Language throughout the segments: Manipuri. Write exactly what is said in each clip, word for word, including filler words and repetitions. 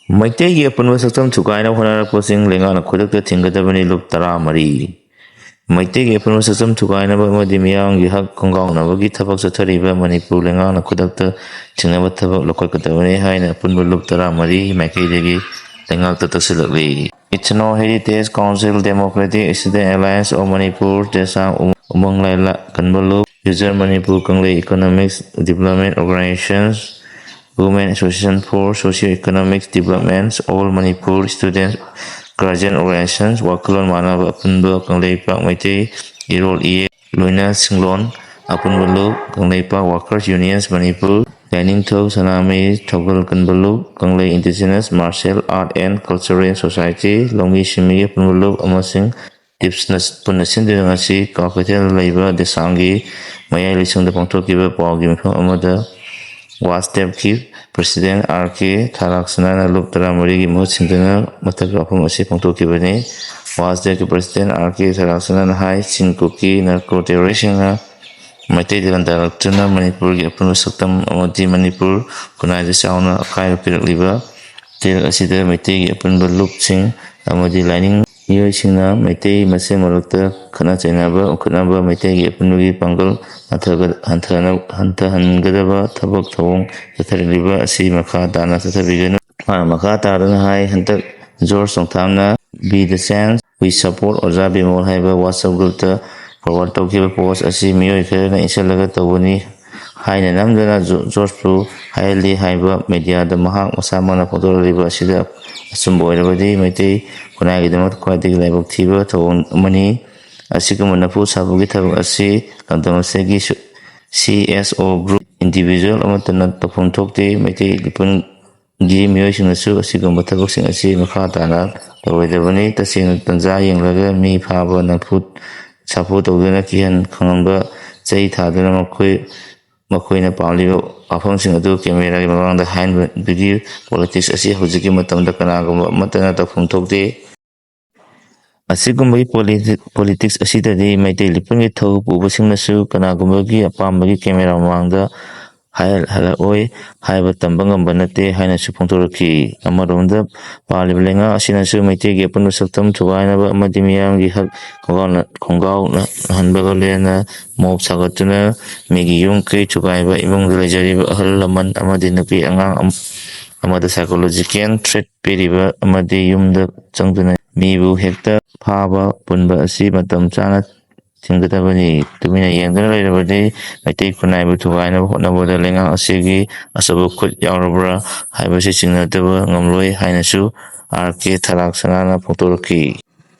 ꯃꯩꯇꯩꯒꯤ ꯑꯄꯨꯟꯕ ꯁꯛꯇꯝ ꯊꯨꯒꯥꯏꯅꯕ ꯍꯣꯠꯅꯔꯛꯄꯁꯤꯡ ꯂꯩꯉꯥꯛꯅ ꯈꯨꯗꯛꯇ ꯊꯤꯡꯒꯗꯕꯅꯤ꯫ ꯂꯨꯞ ꯇꯔꯥꯃꯔꯤ꯫ ꯃꯩꯇꯩꯒꯤ ꯑꯄꯨꯟꯕ ꯁꯛꯇꯝ ꯊꯨꯒꯥꯏꯅꯕ ꯑꯃꯗꯤ ꯃꯤꯌꯥꯝꯒꯤ ꯍꯛ ꯈꯣꯡꯒꯥꯎꯅꯕꯒꯤ ꯊꯕꯛ ꯆꯠꯊꯔꯤꯕ ꯃꯅꯤꯄꯨꯔ ꯂꯩꯉꯥꯛꯅ ꯈꯨꯗꯛꯇ ꯊꯤꯡꯅꯕ ꯊꯕꯛ ꯂꯧꯈꯠꯀꯗꯕꯅꯤ ꯍꯥꯏꯅ ꯑꯄꯨꯟꯕ ꯂꯨꯞ ꯇꯔꯥꯃꯔꯤ ꯃꯥꯏꯀꯩꯗꯒꯤ ꯂꯩꯉꯥꯛꯇ ꯇꯛꯁꯤꯜꯂꯛꯂꯤ꯫ Ethno Heritage Council, Democratic Student Alliance of Manipur, ꯇꯦꯁꯥꯡ ꯎꯃꯪ ꯂꯥꯏꯂꯥ ꯀꯟꯕ ꯂꯨꯞ, Future Manipur, ꯀꯪꯂꯩ Economics Development Organizations, Women Association for Socio-Economic Development, All Manipur Students, Guardian Organizations, ꯋꯥꯈꯜꯂꯣꯟ ꯃꯥꯟꯅꯕ ꯑꯄꯨꯟꯕ ꯀꯪꯂꯩꯄꯥꯛ ꯃꯩꯇꯩ ꯏꯔꯣꯜ ꯏꯌꯦ ꯂꯣꯏꯅ ꯁꯤꯡꯂꯣꯟ ꯑꯄꯨꯟꯕ ꯂꯨꯞ, ꯀꯪꯂꯩꯄꯥꯛ Workers Unions Manipur, ꯂꯥꯏꯅꯤꯡꯊꯧ ꯁꯅꯥꯃꯍꯤ ꯊꯧꯒꯜ ꯀꯟꯕ ꯂꯨꯞ, ꯀꯪꯂꯩ Indigenous Martial Art and Cultural Society, ꯂꯧꯃꯤ ꯁꯤꯟꯃꯤꯒꯤ ꯑꯄꯨꯟꯕ ꯂꯨꯞ ꯑꯃꯁꯨꯡ ꯇꯤꯞꯁꯅ ꯄꯨꯟꯅ ꯁꯤꯟꯗꯨꯅ ꯉꯁꯤ ꯀ꯭ꯋꯥꯀꯩꯊꯦꯜꯗ ꯂꯩꯕ ꯗꯦꯁꯥꯝꯒꯤ ꯃꯌꯥꯏ ꯂꯣꯏꯁꯪꯗ ꯄꯥꯡꯊꯣꯛꯈꯤꯕ ꯄꯥꯎꯒꯤ ꯃꯤꯐꯝ ꯑꯃꯗ ꯋꯥꯁꯗꯦꯞꯀꯤ President R K ꯊꯥꯔꯥꯛꯁꯅꯥꯅ ꯂꯨꯞ ꯇꯔꯥꯃꯔꯤꯒꯤ ꯃꯍꯨꯠ ꯁꯤꯟꯗꯨꯅ ꯃꯊꯛꯀꯤ ꯋꯥꯐꯝ ꯑꯁꯤ ꯐꯣꯡꯗꯣꯛꯈꯤꯕꯅꯤ꯫ ꯋꯥꯁꯗꯦꯞꯀꯤ President R K ꯊꯥꯔꯥꯛꯁꯅꯥꯅ ꯍꯥꯏ, ꯆꯤꯟ ꯀꯨꯀꯤ narco terroristꯁꯤꯡꯅ ꯃꯩꯇꯩꯗ ꯂꯥꯟꯗꯥꯔꯛꯇꯨꯅ ꯃꯅꯤꯄꯨꯔꯒꯤ ꯑꯄꯨꯟꯕ ꯁꯛꯇꯝ ꯑꯃꯗꯤ ꯃꯅꯤꯄꯨꯔ ꯈꯨꯟꯅꯥꯏꯗ ꯆꯥꯎꯅ ꯑꯀꯥꯏꯕ ꯄꯤꯔꯛꯂꯤꯕ ꯇꯦꯜ ꯑꯁꯤꯗ ꯃꯩꯇꯩꯒꯤ ꯑꯄꯨꯟꯕ ꯂꯨꯞꯁꯤꯡ ꯑꯃꯗꯤ ꯂꯥꯏꯅꯤꯡ ꯃꯤꯑꯣꯏꯁꯤꯡꯅ ꯃꯩꯇꯩ ꯃꯁꯦꯜ ꯃꯔꯛꯇ ꯈꯠꯅ ꯆꯩꯅꯕ ꯎꯈꯠꯅꯕ ꯃꯩꯇꯩꯒꯤ ꯑꯄꯨꯟꯕꯒꯤ ꯄꯥꯡꯒꯜ ꯍꯟꯊꯒ-, ꯍꯟꯊꯅ-, ꯍꯟꯊꯍꯟꯒꯗꯕ ꯊꯕꯛ ꯊꯧꯑꯣꯡ ꯆꯠꯊꯔꯛꯂꯤꯕ ꯑꯁꯤ ꯃꯈꯥ ꯇꯥꯅ ꯆꯠꯊꯕꯤꯒꯅꯨ꯫ ꯃꯥꯅ ꯃꯈꯥ ꯇꯥꯗꯨꯅ ꯍꯥꯏ, ꯍꯟꯗꯛ George ꯆꯣꯡꯊꯥꯝꯅ Be the Change, We Support ꯑꯣꯖꯥ ꯕꯤꯃꯣꯜ ꯍꯥꯏꯕ WhatsApp groupꯇ forward ꯇꯧꯈꯤꯕ post ꯑꯁꯤ ꯃꯤꯑꯣꯏ ꯈꯔꯅ ꯏꯟꯁꯤꯜꯂꯒ ꯇꯧꯕꯅꯤ ꯍꯥꯏꯅ ꯅꯝꯗꯨꯅ ꯖꯣ-, ꯖꯣꯔꯖꯄꯨ ꯍꯥꯏꯍꯜꯂꯤ ꯍꯥꯏꯕ mediaꯗ ꯃꯍꯥꯛ ꯃꯁꯥꯃꯛꯅ ꯐꯣꯡꯗꯣꯔꯛꯂꯤꯕ ꯑꯁꯤꯗ ꯑꯆꯨꯝꯕ ꯑꯣꯏꯔꯕꯗꯤ ꯃꯩꯇꯩ ꯈꯨꯟꯅꯥꯏꯒꯤꯗꯃꯛꯇ ꯈ꯭ꯋꯥꯏꯗꯒꯤ ꯂꯥꯏꯕꯛ ꯊꯤꯕ ꯊꯧꯑꯣꯡ ꯑꯃꯅꯤ꯫ ꯑꯁꯤꯒꯨꯝꯕ ꯅꯐꯨ ꯁꯥꯐꯨꯒꯤ ꯊꯕꯛ ꯑꯁꯤ ꯂꯝꯗꯝ ꯑꯁꯤꯒꯤ ꯁꯨ-, C S O group, individual ꯑꯃꯠꯇꯅ ꯇꯧꯐꯝ ꯊꯣꯛꯇꯦ꯫ ꯃꯩꯇꯩ ꯂꯤꯄꯨꯟꯒꯤ ꯃꯤꯑꯣꯏꯁꯤꯡꯅꯁꯨ ꯑꯁꯤꯒꯨꯝꯕ ꯊꯕꯛꯁꯤꯡ ꯑꯁꯤ ꯃꯈꯥ ꯇꯥꯅ ꯇꯧꯔꯣꯏꯗꯕꯅꯤ꯫ ꯇꯁꯦꯡꯅ ꯇꯟꯖꯥ ꯌꯦꯡꯂꯒ ꯃꯤ ꯐꯥꯕ, ꯅꯝꯐꯨ ꯁꯥꯐꯨ ꯇꯧꯗꯨꯅ ꯀꯤꯍꯟ ꯈꯪꯍꯟꯕ, ꯆꯩ ꯊꯥꯗꯨꯅ ꯃꯈꯣꯏ, ꯃꯈꯣꯏꯅ ꯄꯥꯝꯂꯤꯕ ꯋꯥꯐꯝꯁꯤꯡ ꯑꯗꯨ cameraꯒꯤ ꯃꯃꯥꯡꯗ ꯍꯥꯏꯍꯟꯕꯒꯤ politics ꯑꯁꯤ ꯍꯧꯖꯤꯛꯀꯤ ꯃꯇꯝꯗ ꯀꯅꯥꯒꯨꯝꯕ ꯑꯃꯠꯇꯅ ꯇꯧꯐꯝ ꯊꯣꯛꯇꯦ꯫ ꯑꯁꯤꯒꯨꯝꯕꯒꯤ politi-, politics ꯑꯁꯤꯗꯗꯤ ꯃꯩꯇꯩ ꯂꯤꯄꯨꯟꯒꯤ ꯊꯧ ꯄꯨꯕꯁꯤꯡꯅꯁꯨ ꯀꯅꯥꯒꯨꯝꯕꯒꯤ ꯑꯄꯥꯝꯕꯒꯤ camera ꯃꯃꯥꯡꯗ ꯍꯥꯏꯍꯜꯂꯛꯑꯣꯏ ꯍꯥꯏꯕ ꯇꯝꯕ ꯉꯝꯕ ꯅꯠꯇꯦ ꯍꯥꯏꯅꯁꯨ ꯐꯣꯡꯗꯣꯔꯛꯈꯤ꯫ ꯑꯃꯔꯣꯝꯗ ꯄꯥꯜꯂꯤꯕ ꯂꯩꯉꯥꯛ ꯑꯁꯤꯅꯁꯨ ꯃꯩꯇꯩꯒꯤ ꯑꯄꯨꯟꯕ ꯁꯛꯇꯝ ꯊꯨꯒꯥꯏꯅꯕ ꯑꯃꯗꯤ ꯃꯤꯌꯥꯝꯒꯤ ꯍꯛ ꯈꯣꯡꯒꯥꯎꯅꯍꯟꯕꯒ ꯂꯣꯏꯅꯅ ꯃꯣꯞ ꯁꯥꯒꯠꯇꯨꯅ ꯃꯤꯒꯤ ꯌꯨꯝ ꯀꯩ ꯊꯨꯒꯥꯏꯕ, ꯏꯃꯨꯡꯗ ꯂꯩꯖꯔꯤꯕ ꯑꯍꯜ ꯂꯃꯟ ꯑꯃꯗꯤ ꯅꯨꯄꯤ ꯑꯉꯥꯡ ꯑꯃꯗ psychological threat ꯄꯤꯔꯤꯕ ꯑꯃꯗꯤ ꯌꯨꯝꯗ ꯆꯪꯗꯨꯅ ꯃꯤꯕꯨ ꯍꯦꯛꯇ ꯐꯥꯕ ꯄꯨꯟꯕ ꯑꯁꯤ ꯃꯇꯝ ꯆꯥꯅ ꯊꯤꯡꯒꯗꯕꯅꯤ꯫ ꯇꯨꯃꯤꯟꯅ ꯌꯦꯡꯗꯨꯅ ꯂꯩꯔꯕꯗꯤ ꯃꯩꯇꯩ ꯈꯨꯟꯅꯥꯏꯕꯨ ꯊꯨꯒꯥꯏꯅꯕ ꯍꯣꯠꯅꯕꯗ ꯂꯩꯉꯥꯛ ꯑꯁꯤꯒꯤ ꯑꯆꯧꯕ ꯈꯨꯠ ꯌꯥꯎꯔꯕ꯭ꯔꯥ ꯍꯥꯏꯕꯁꯤ ꯆꯤꯡꯅꯗꯕ ꯉꯝꯂꯣꯏ ꯍꯥꯏꯅꯁꯨ ꯑꯥꯔ ꯀꯦ ꯊꯔꯥꯛ ꯁꯅꯥꯅ ꯐꯣꯡꯗꯣꯔꯛꯈꯤ꯫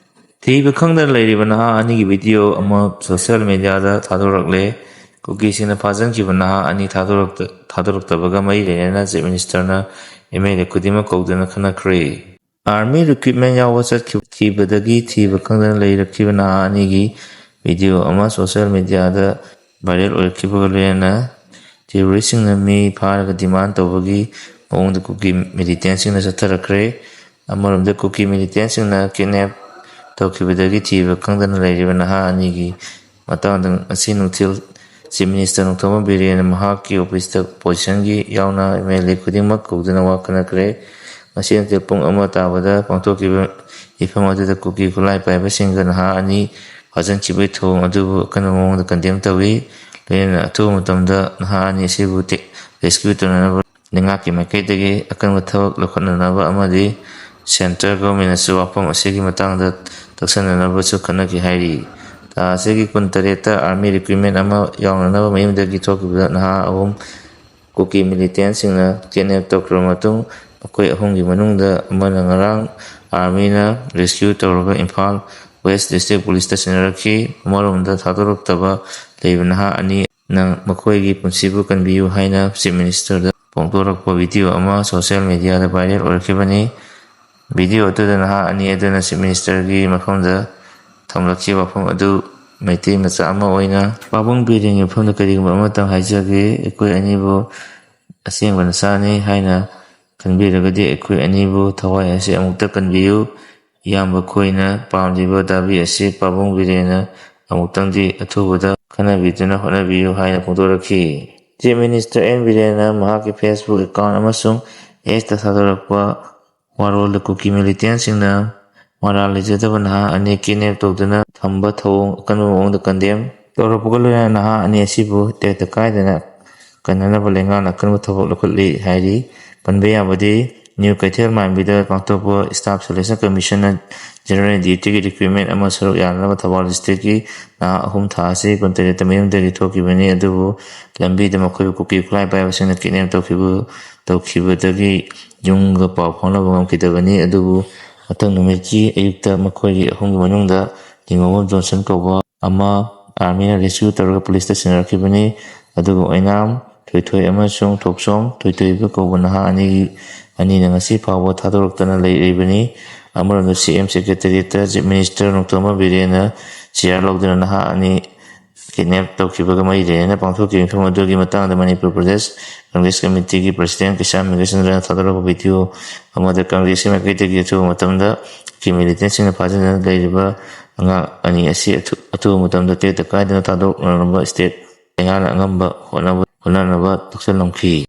ꯊꯤꯕ ꯈꯪꯗꯅ ꯂꯩꯔꯤꯕ ꯅꯍꯥ ꯑꯅꯤꯒꯤ ꯚꯤꯗꯤꯑꯣ ꯑꯃ ꯁꯣꯁꯤꯌꯦꯜ ꯃꯦꯗꯤꯌꯥꯗ ꯊꯥꯗꯣꯔꯛꯂꯦ꯫ ꯀꯨꯀꯤꯁꯤꯡꯅ ꯐꯥꯖꯤꯟꯈꯤꯕ ꯅꯍꯥ ꯑꯅꯤ ꯊꯥꯗꯣꯔꯛꯇ-, ꯊꯥꯗꯣꯔꯛꯇꯕꯒ ꯃꯔꯤ ꯂꯩꯅꯅ ꯆꯤꯐ ꯃꯤꯅꯤꯁꯇꯔꯅ ꯑꯦꯝ ꯑꯦꯜ ꯑꯦ ꯈꯨꯗꯤꯡꯃꯛ ꯀꯧꯗꯨꯅ ꯈꯟꯅꯈ꯭ꯔꯦ꯫ ꯑꯥꯔꯃꯤ ꯔꯤꯀ꯭ꯔꯨꯠꯃꯦꯟ ꯌꯥꯎꯕ ꯆꯠꯈꯤꯕꯗꯒꯤ ꯊꯤꯕ ꯈꯪꯗꯅ ꯂꯩꯔꯛꯈꯤꯕ ꯅꯍꯥ ꯑꯅꯤꯒꯤ ꯚꯤꯗꯤꯑꯣ ꯑꯃ ꯁꯣꯁꯤꯌꯦꯜ ꯃꯦꯗꯤꯌꯥꯗ ꯚꯥꯏꯔꯦꯜ ꯑꯣꯏꯔꯛꯈꯤꯕꯒ ꯂꯣꯏꯅꯅ ꯇꯦꯔꯣꯔꯤꯁꯁꯤꯡꯅ ꯃꯤ ꯐꯥꯔꯒ ꯗꯤꯃꯥꯟ ꯇꯧꯕꯒꯤ ꯃꯑꯣꯡꯗ ꯀꯨꯀꯤ ꯃꯤꯂꯤꯇꯦꯟꯁꯤꯡꯅ ꯆꯠꯊꯔꯛꯈ꯭ꯔꯦ꯫ ꯑꯃꯔꯣꯝꯗ ꯀꯨꯀꯤ ꯃꯤꯂꯤꯇꯦꯟꯁꯤꯡꯅ ꯀꯤꯗꯅꯦꯞ ꯇꯧꯈꯤꯕꯗꯒꯤ ꯊꯤꯕ ꯈꯪꯗꯅ ꯂꯩꯔꯤꯕ ꯅꯍꯥ ꯑꯅꯤꯒꯤ ꯃꯇꯥꯡꯗ ꯉꯁꯤ ꯅꯨꯡꯊꯤꯜ ꯆꯤꯐ ꯃꯤꯅꯤꯁꯇꯔ ꯅꯣꯡꯊꯣꯝꯕꯝ ꯕꯤꯔꯦꯟꯅ ꯃꯍꯥꯛꯀꯤ ꯑꯣꯐꯤꯁꯇ ꯑꯣꯄꯣꯖꯤꯁꯟꯒꯤ ꯌꯥꯎꯅ ꯑꯦꯝ ꯑꯦꯜ ꯑꯦ ꯈꯨꯗꯤꯡꯃꯛ ꯀꯧꯗꯨꯅ ꯋꯥ ꯈꯟꯅꯈ꯭ꯔꯦ꯫ ꯉꯁꯤ ꯅꯨꯡꯊꯤꯜ ꯄꯨꯡ ꯑꯃ ꯇꯥꯕꯗ ꯄꯥꯡꯊꯣꯛꯈꯤꯕ ꯃꯤꯐꯝ ꯑꯗꯨꯗ ꯀꯨꯀꯤ ꯈꯨꯠꯂꯥꯏ ꯄꯥꯏꯕꯁꯤꯡꯒ ꯅꯍꯥ ꯑꯅꯤ ꯐꯥꯖꯤꯟꯈꯤꯕꯒꯤ ꯊꯧꯑꯣꯡ ꯑꯗꯨꯕꯨ ꯑꯀꯟꯕ ꯃꯑꯣꯡꯗ ꯀꯟꯗꯦꯝ ꯇꯧꯏ꯫ ꯂꯣꯏꯅꯅ ꯑꯊꯨꯕ ꯃꯇꯝꯗ ꯅꯍꯥ ꯑꯅꯤ ꯑꯁꯤꯕꯨ ꯇꯦ-, ꯔꯦꯁꯀ꯭ꯌꯨ ꯇꯧꯅꯅꯕ ꯂꯩꯉꯥꯛꯀꯤ ꯃꯥꯏꯀꯩꯗꯒꯤ ꯑꯀꯟꯕ ꯊꯕꯛ ꯂꯧꯈꯠꯅꯅꯕ ꯑꯃꯗꯤ ꯁꯦꯟꯇꯔ ꯒꯣꯔꯃꯦꯟꯅꯁꯨ ꯋꯥꯐꯝ ꯑꯁꯤꯒꯤ ꯃꯇꯥꯡꯗ ꯇꯛꯁꯟꯅꯅꯕꯁꯨ ꯈꯟꯅꯈꯤ ꯍꯥꯏꯔꯤ꯫ ꯊꯥ ꯑꯁꯤꯒꯤ ꯀꯨꯟꯇꯔꯦꯠꯇ ꯑꯥꯔꯃꯤ ꯔꯤꯀ꯭ꯔꯨꯠꯃꯦꯟ ꯑꯃ ꯌꯥꯎꯅꯅꯕ ꯃꯌꯨꯝꯗꯒꯤ ꯊꯣꯛꯈꯤꯕꯗ ꯅꯍꯥ ꯑꯍꯨꯝ ꯀꯨꯀꯤ ꯃꯤꯂꯤꯇꯦꯟꯁꯤꯡꯅ ꯀꯤꯗꯅꯦꯞ ꯇꯧꯈ꯭ꯔꯕ ꯃꯇꯨꯡ, ꯃꯈꯣꯏ ꯑꯍꯨꯝꯒꯤ ꯃꯅꯨꯡꯗ ꯑꯃꯅ ꯉꯔꯥꯡ ꯑꯥꯔꯃꯤꯅ ꯔꯦꯁꯀ꯭ꯌꯨ ꯇꯧꯔꯒ ꯏꯝꯐꯥꯜ ꯋꯦꯁ ꯗꯤꯁꯇ꯭ꯔꯤꯛ ꯄꯨꯂꯤꯁꯇ ꯁꯤꯟꯅꯔꯛꯈꯤ꯫ ꯑꯃꯔꯣꯝꯗ ꯊꯥꯗꯣꯔꯛꯇꯕ ꯂꯩꯕ ꯅꯍꯥ ꯑꯅꯤ ꯅꯪ ꯃꯈꯣꯏꯒꯤ ꯄꯨꯟꯁꯤꯕꯨ ꯀꯟꯕꯤꯌꯨ ꯍꯥꯏꯅ ꯆꯤꯐ ꯃꯤꯅꯤꯁꯇꯔꯗ ꯐꯣꯡꯗꯣꯔꯛꯄ ꯚꯤꯗꯤꯑꯣ ꯑꯃ ꯁꯣꯁꯤꯌꯦꯜ ꯃꯦꯗꯤꯌꯥꯗ ꯚꯥꯏꯔꯦꯜ ꯑꯣꯏꯔꯛꯈꯤꯕꯅꯤ꯫ ꯚꯤꯗꯤꯑꯣ ꯑꯗꯨꯗ ꯅꯍꯥ ꯑꯅꯤ ꯑꯗꯨꯅ ꯆꯤꯐ ꯃꯤꯅꯤꯁꯇꯔꯒꯤ ꯃꯐꯝꯗ ꯊꯝꯂꯛꯈꯤꯕ ꯋꯥꯐꯝ ꯑꯗꯨ ꯃꯩꯇꯩ ꯃꯆꯥ ꯑꯃ ꯑꯣꯏꯅ ꯄꯥꯕꯨꯡ ꯕꯤꯔꯦꯟꯒꯤ ꯃꯐꯝꯗ ꯀꯔꯤꯒꯨꯝꯕ ꯑꯃꯇꯪ ꯍꯥꯏꯖꯒꯦ꯫ ꯑꯩꯈꯣꯏ ꯑꯅꯤꯕꯨ ꯑꯁꯦꯡꯕ ꯅꯆꯥꯅꯤ ꯍꯥꯏꯅ ꯈꯟꯕꯤꯔꯒꯗꯤ ꯑꯩꯈꯣꯏ ꯑꯅꯤꯕꯨ ꯊꯋꯥꯏ ꯑꯁꯤ ꯑꯃꯨꯛꯇ ꯀꯟꯕꯤꯌꯨ꯫ ꯏꯌꯥꯝꯕ ꯈꯣꯏꯅ ꯄꯥꯝꯂꯤꯕ ꯗꯥꯕꯤ ꯑꯁꯤ ꯄꯥꯕꯨꯡ ꯕꯤꯔꯦꯟꯅ ꯑꯃꯨꯛꯇꯪꯗꯤ ꯑꯊꯨꯕꯗ ꯈꯟꯅꯕꯤꯗꯨꯅ ꯍꯣꯠꯅꯕꯤꯌꯨ ꯍꯥꯏꯅ ꯐꯣꯡꯗꯣꯔꯛꯈꯤ꯫ Chief Minister N ꯕꯤꯔꯦꯟꯅ ꯃꯍꯥꯛꯀꯤ Facebook account ꯑꯃꯁꯨꯡ X ꯇ ꯊꯥꯗꯣꯔꯛꯄ ꯋꯥꯔꯣꯜꯗ ꯀꯨꯀꯤ militant ꯁꯤꯡꯅ ꯃꯔꯥꯜ ꯂꯩꯖꯗꯕ ꯅꯍꯥ ꯑꯅꯤ kidnap ꯇꯧꯗꯨꯅ ꯊꯝꯕ ꯊꯧꯑꯣꯡ ꯑꯀꯟꯕ ꯃꯑꯣꯡꯗ condemn ꯇꯧꯔꯛꯄꯒ ꯂꯣꯏꯅꯅ ꯅꯍꯥ ꯑꯅꯤ ꯑꯁꯤꯕꯨ ꯇꯦꯛꯇ ꯀꯥꯏꯗꯅ ꯀꯟꯅꯅꯕ ꯂꯩꯉꯥꯛꯅ ꯑꯀꯟꯕ ꯊꯕꯛ ꯂꯧꯈꯠꯂꯤ ꯍꯥꯏꯔꯤ꯫ ꯄꯟꯕ ꯌꯥꯕꯗꯤ, ꯅ꯭ꯌꯨ ꯀꯩꯊꯦꯜ ꯃꯥꯟꯕꯤꯗ ꯄꯥꯡꯊꯣꯛꯄ Staff Selection Commission ꯅ General Duty ꯒꯤ recruitment ꯑꯃ ꯁꯔꯨꯛ ꯌꯥꯅꯅꯕ ꯊꯧꯕꯥꯜ district ꯀꯤ ꯅꯍꯥ ꯑꯍꯨꯝ ꯊꯥ ꯑꯁꯤ ꯀꯨꯟꯇꯔꯦꯠꯇ ꯃꯌꯨꯝꯗꯒꯤ ꯊꯣꯛꯈꯤꯕꯅꯤ, ꯑꯗꯨꯕꯨ ꯂꯝꯕꯤꯗ ꯃꯈꯣꯏꯕꯨ ꯀꯨꯀꯤ ꯈꯨꯠꯂꯥꯏ ꯄꯥꯏꯕꯁꯤꯡꯅ kidnap ꯇꯧꯈꯤꯕ ꯇꯧꯈꯤꯕꯗꯒꯤ ꯌꯨꯝꯒ ꯄꯥꯎ ꯐꯥꯎꯅꯕ ꯉꯝꯈꯤꯗꯕꯅꯤ꯫ ꯑꯗꯨꯕꯨ ꯃꯊꯪ ꯅꯨꯃꯤꯠꯀꯤ ꯑꯌꯨꯛꯇ ꯃꯈꯣꯏꯒꯤ ꯑꯍꯨꯝꯒꯤ ꯃꯅꯨꯡꯗ ꯅꯤꯉꯣꯝꯕꯝ ꯖꯣꯟꯁꯟ ꯀꯧꯕ ꯑꯃ army ꯅ rescue ꯇꯧꯔꯒ police ꯇ ꯁꯤꯟꯅꯔꯛꯈꯤꯕꯅꯤ꯫ ꯑꯗꯨꯒ ꯑꯣꯏꯅꯥꯝ ꯊꯣꯏꯊꯣꯏ ꯑꯃꯁꯨꯡ ꯊꯣꯛꯆꯣꯝ ꯊꯣꯏꯊꯣꯏꯕ ꯀꯧꯕ ꯅꯍꯥ ꯑꯅꯤ, ꯑꯅꯤꯅ ꯉꯁꯤ ꯐꯥꯎꯕ ꯊꯥꯗꯣꯔꯛꯇꯅ ꯂꯩꯔꯤꯕꯅꯤ꯫ ꯑꯃꯔꯣꯝꯗ C M Secretariat ꯇ Chief Minister ꯅꯣꯡꯊꯣꯝꯕꯝ ꯕꯤꯔꯦꯟꯅ chair ꯂꯧꯗꯨꯅ ꯅꯍꯥ ꯑꯅꯤ kidnap ꯇꯧꯈꯤꯕꯒ ꯃꯔꯤ ꯂꯩꯅꯅ ꯄꯥꯡꯊꯣꯛꯈꯤꯕ ꯃꯤꯐꯝ ꯑꯗꯨꯒꯤ ꯃꯇꯥꯡꯗ ꯃꯅꯤꯄꯨꯔ ꯄ꯭ꯔꯗꯦꯁ ꯀꯪꯒ꯭ꯔꯦꯁ ꯀꯃꯤꯇꯤꯒꯤ president ꯀꯩꯁꯥꯝ ꯃꯦꯘꯆꯟꯗ꯭ꯔꯅ ꯊꯥꯗꯣꯔꯛꯄ video ꯑꯃꯗ ꯀꯪꯒ꯭ꯔꯦꯁꯀꯤ ꯃꯥꯏꯀꯩꯗꯒꯤ ꯑꯊꯨꯕ ꯃꯇꯝꯗ ꯀꯨꯀꯤ militant ꯁꯤꯡꯅ ꯐꯥꯖꯤꯟꯗꯨꯅ ꯂꯩꯔꯤꯕ ꯑꯉꯥꯡ ꯑꯅꯤ ꯑꯁꯤ ꯑꯊꯨ-, ꯑꯊꯨꯕ ꯃꯇꯝꯗ ꯇꯦꯛꯇ ꯀꯥꯏꯗꯅ ꯊꯥꯗꯣꯛꯅꯅꯕ state ꯂꯩꯉꯥꯛꯅ ꯑꯉꯝꯕ ꯍꯣꯠꯅꯕ, ꯍꯣꯠꯅꯅꯕ ꯇꯛꯁꯜꯂꯝꯈꯤ꯫